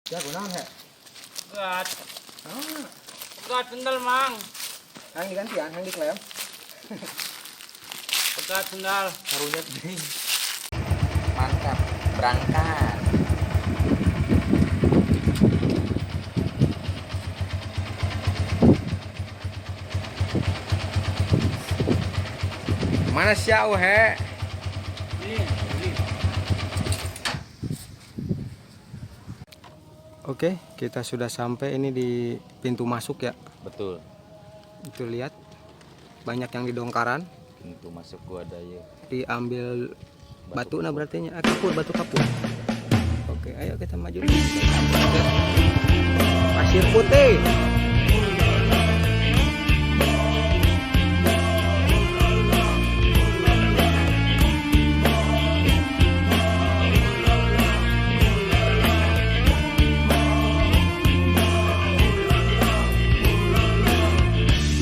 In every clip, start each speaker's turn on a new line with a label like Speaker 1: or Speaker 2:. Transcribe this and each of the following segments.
Speaker 1: Ya kunaon he?
Speaker 2: Pegat. Pegat sendal, Mang.
Speaker 1: Hang digantian, hang diklaim.
Speaker 2: Pegat sendal.
Speaker 1: Karunya deui.
Speaker 3: Mantap, berangkat.
Speaker 1: Mana sia he?
Speaker 2: Ini, ini.
Speaker 1: Oke, kita sudah sampai ini di pintu masuk ya.
Speaker 3: Betul.
Speaker 1: Itu lihat banyak yang didongkaran,
Speaker 3: Pintu masuk Gua Dayeuh.
Speaker 1: Diambil batu, nah berarti nya kapur, batu kapur. Oke, ayo kita maju. Pasir putih.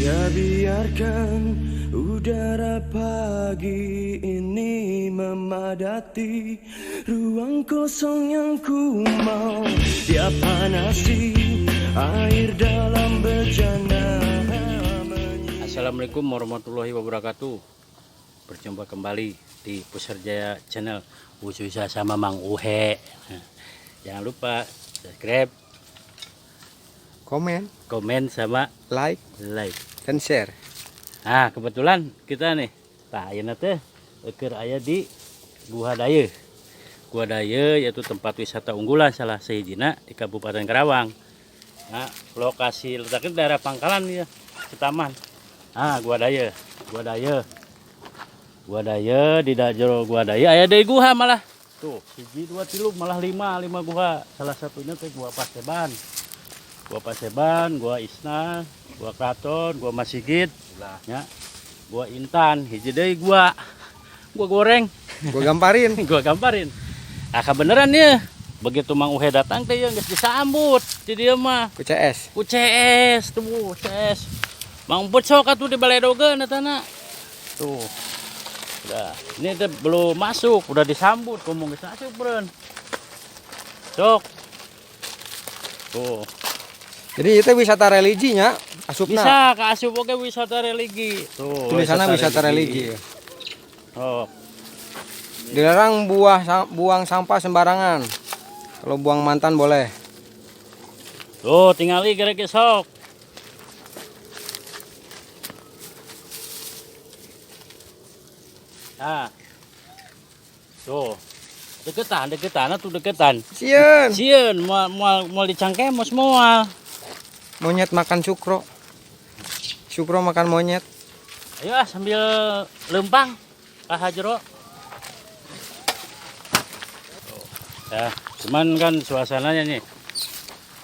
Speaker 4: Ya biarkan udara pagi ini memadati ruang kosong yang ku mau. Ya panasi air dalam bejana.
Speaker 2: Assalamualaikum warahmatullahi wabarakatuh. Berjumpa kembali di Pusarjaya Channel, khususnya sama Mang Uhe. Jangan lupa subscribe,
Speaker 1: Komen,
Speaker 2: komen sama
Speaker 1: like,
Speaker 2: like.
Speaker 1: Dan share.
Speaker 2: Nah, kebetulan kita nih, tah ayeuna teh keur aya di Gua Dayeuh. Gua Dayeuh yaitu tempat wisata unggulan salah sahijina di Kabupaten Karawang. Nah, lokasi letaknya daerah Pangkalan ya, Citaman. Ah, Gua Dayeuh, Gua Dayeuh. Gua Dayeuh di jero Gua Dayeuh aya deui guha malah. Tuh, hiji, dua, tilu, malah lima, lima guha. Salah satunya teh Gua Paseban. Gua Paseban, Gua Isna, Gua Kraton, Gua Masigit, ya. Gua Intan, hiji deui gua. Gua goreng,
Speaker 1: Gua gamparin.
Speaker 2: Gua gamparin. Ah, kebeneran ya. Begitu Mang Uhe datang teh ya geus disambut di dieu mah.
Speaker 1: Ku CS.
Speaker 2: Ku CS tuh, CS. Mang Umput sok atuh di baledogeun eta na. Tuh. Udah, ini teh belum masuk, udah disambut, ngomong geus masuk, beureun. Sok. Tuh.
Speaker 1: Jadi itu wisata religinya, asupna.
Speaker 2: Bisa ke asup oge wisata religi. Tuh,
Speaker 1: Tulisannya wisata religi.
Speaker 2: Oh,
Speaker 1: Dilarang buang sampah sembarangan. Kalau buang mantan boleh.
Speaker 2: Tuh, tingali gerek sok. Nah. Tuh. Deketan, deketan atuh deketan.
Speaker 1: Sieun.
Speaker 2: Sieun moal moal moal dicangkemos moal.
Speaker 1: Monyet makan sukro. Sukro makan monyet.
Speaker 2: Ayo ah sambil lempang ka jero. Tuh. Ya, cuman kan suasananya nih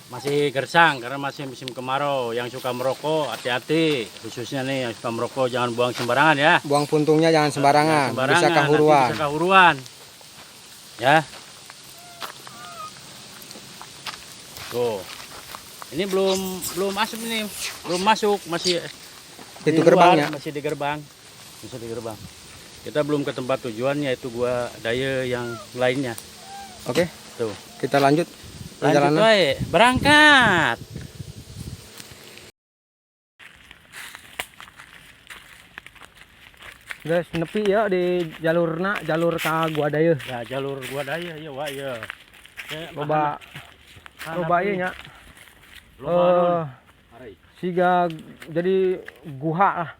Speaker 2: masih gersang karena masih musim kemarau. Yang suka merokok hati-hati, khususnya nih yang suka merokok jangan buang sembarangan ya.
Speaker 1: Buang puntungnya jangan sembarangan,
Speaker 2: Jangan sembarangan,
Speaker 1: bisa
Speaker 2: nanti
Speaker 1: kahuruan.
Speaker 2: bisa kahuruan. Ya. Tuh. Ini belum belum masuk ini, belum masuk, masih
Speaker 1: Itu
Speaker 2: di luar,
Speaker 1: gerbangnya.
Speaker 2: Masih di gerbang. Masih di gerbang. Kita belum ke tempat tujuannya yaitu Gua Dayeuh yang lainnya.
Speaker 1: Oke,
Speaker 2: Tuh.
Speaker 1: Kita lanjut
Speaker 2: Lanjut
Speaker 1: perjalanan.
Speaker 2: wae, berangkat.
Speaker 1: Guys, nepi ya di jalurna, jalur ka Gua Dayeuh.
Speaker 2: Ya, jalur Gua Dayeuh ya, Wak ya. Ya,
Speaker 1: Loba loba ieu nya.
Speaker 2: Loba naon?
Speaker 1: Eh, siga jadi guha lah.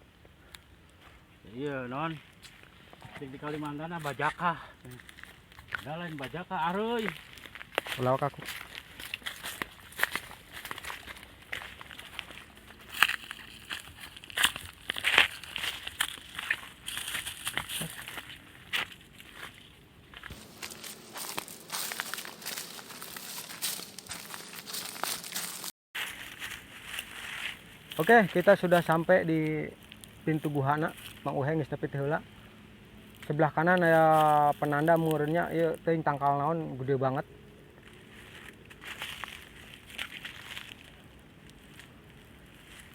Speaker 2: Iya, non. Di Kalimantan ah, bajakah. Ada lain bajakah areuy.
Speaker 1: Ulah aku. Oke, kita sudah sampai di pintu guhana. Mang Uhe geus nepi teh heula. Sebelah kanan aya penanda meureunnya ieu teuing tangkal naon gede banget.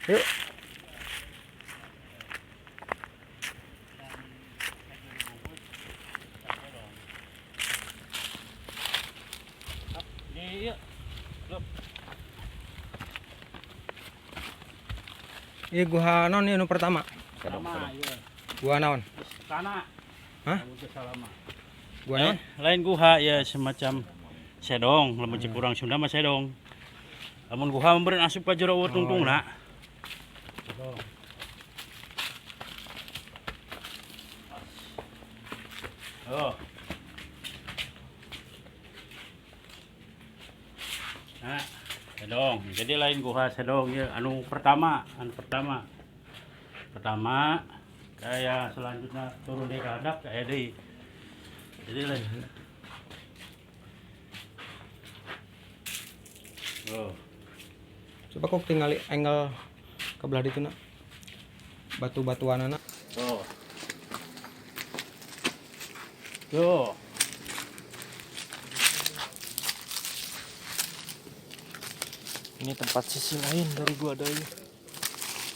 Speaker 1: Yuk.
Speaker 2: Di ieu.
Speaker 1: Ieu guha naon ieu nu pertama?
Speaker 2: Pertama, iya.
Speaker 1: Gua naon?
Speaker 2: Istana.
Speaker 1: Hah? Gua naon?
Speaker 2: Lain guha ya, semacam sedong, lamun cek urang Sunda mah sedong. Lamun guha meureun asup ka jero tungtungna. Sedong. Oh. Nah, sedong. Jadi lain guha sedong ya, anu pertama, Pertama kayak selanjutnya turun di hadap kayak di. Jadi lain. Oh.
Speaker 1: Coba kok tinggali angle ke belah ditu na. Batu-batuanana.
Speaker 2: Oh. Tuh.
Speaker 4: Ini tempat sisi lain dari Gua Dayeuh.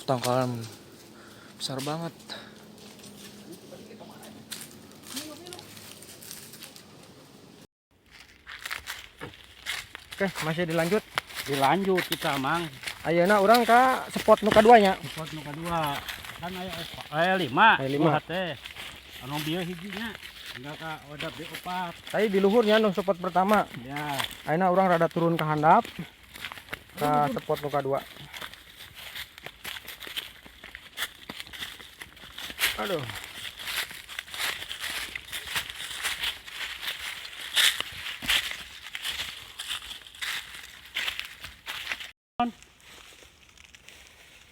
Speaker 4: Tangkalan besar banget.
Speaker 1: Oke, masih dilanjut.
Speaker 2: Dilanjut kita, Mang.
Speaker 1: Ayeuna urang ka spot nu kaduanya.
Speaker 2: Spot nu kadua. Kan aya 5.
Speaker 1: Aya 5.
Speaker 2: Teh. Anu bieu hijinya. Enggak ka wadah B4.
Speaker 1: Tadi di luhurnya nu spot pertama.
Speaker 2: Ya.
Speaker 1: Ayeuna urang rada turun ke handap. Ka spot nu kadua. Aduh.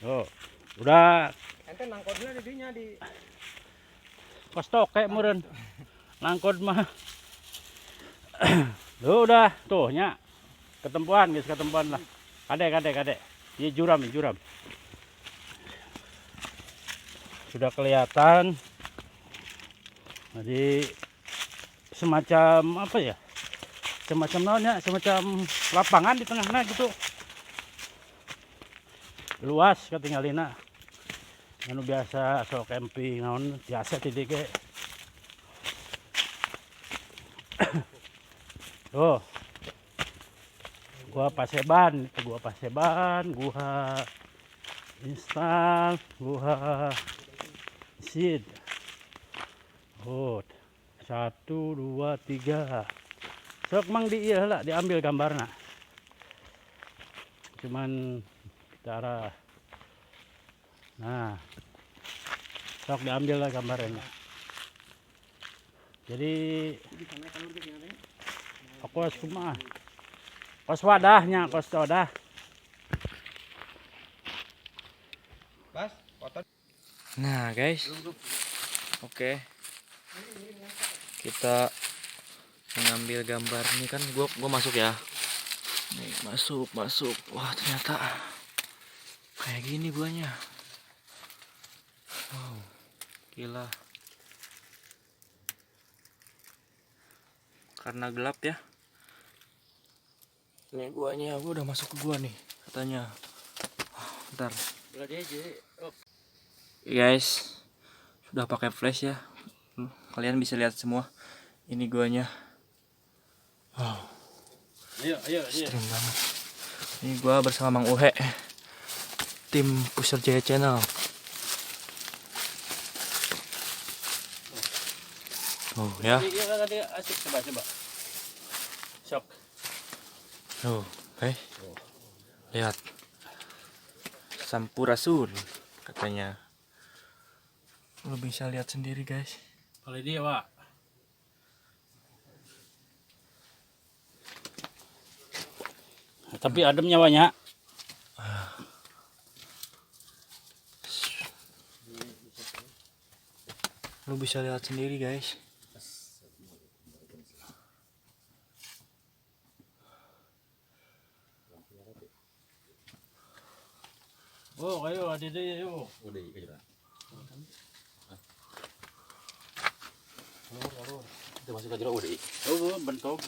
Speaker 2: Oh, udah.
Speaker 1: Ente nangkodna di dinya di
Speaker 2: kos toke meureun. Nangkod mah. Tuh udah, tuh nya. Ketempuan guys, ketempuan lah. Kade kade kade. Ieu juram, juram. Sudah kelihatan. Jadi semacam apa ya? Semacam naonnya, semacam lapangan di tengahnya gitu. Luas ketinggalina. Anu biasa sok camping naon biasa ti ge. Tuh. Gua Paseban, gua Instal, gua Sid. Oh, 1 2 3. Sok mang di ieu heula diambil gambarna. Cuman kita arah. Nah, sok diambil lah gambarnya. Jadi aku harus kumaha? Kos wadahnya, kos wadah.
Speaker 1: Bas, foto.
Speaker 4: Nah, guys. Oke. Kita mengambil gambar ini kan gua masuk ya. Nih, masuk. Wah, ternyata kayak gini guanya. Wow, gila. Karena gelap ya. Ini guanya, gua udah masuk ke gua nih katanya. Bentar. Guys, sudah pakai flash ya. Kalian bisa lihat semua. Ini guanya. Wow.
Speaker 2: Ayo, ayo, ayo.
Speaker 4: Ekstrim banget. Ini gua bersama Mang Uhe, tim Pusher Jaya Channel. Oh ya.
Speaker 2: Iya, asik, coba, coba. Sok.
Speaker 4: Oh, lihat. Sampurasun katanya. Lu bisa lihat sendiri, guys.
Speaker 2: Kalau dia, Pak. Tapi adem nyawanya.
Speaker 4: Lu bisa lihat sendiri, guys.
Speaker 2: Oh, ayo ada dia yuk.
Speaker 3: Udah, iya. Itu masuk ke jero udah.
Speaker 2: Oh, bentuk.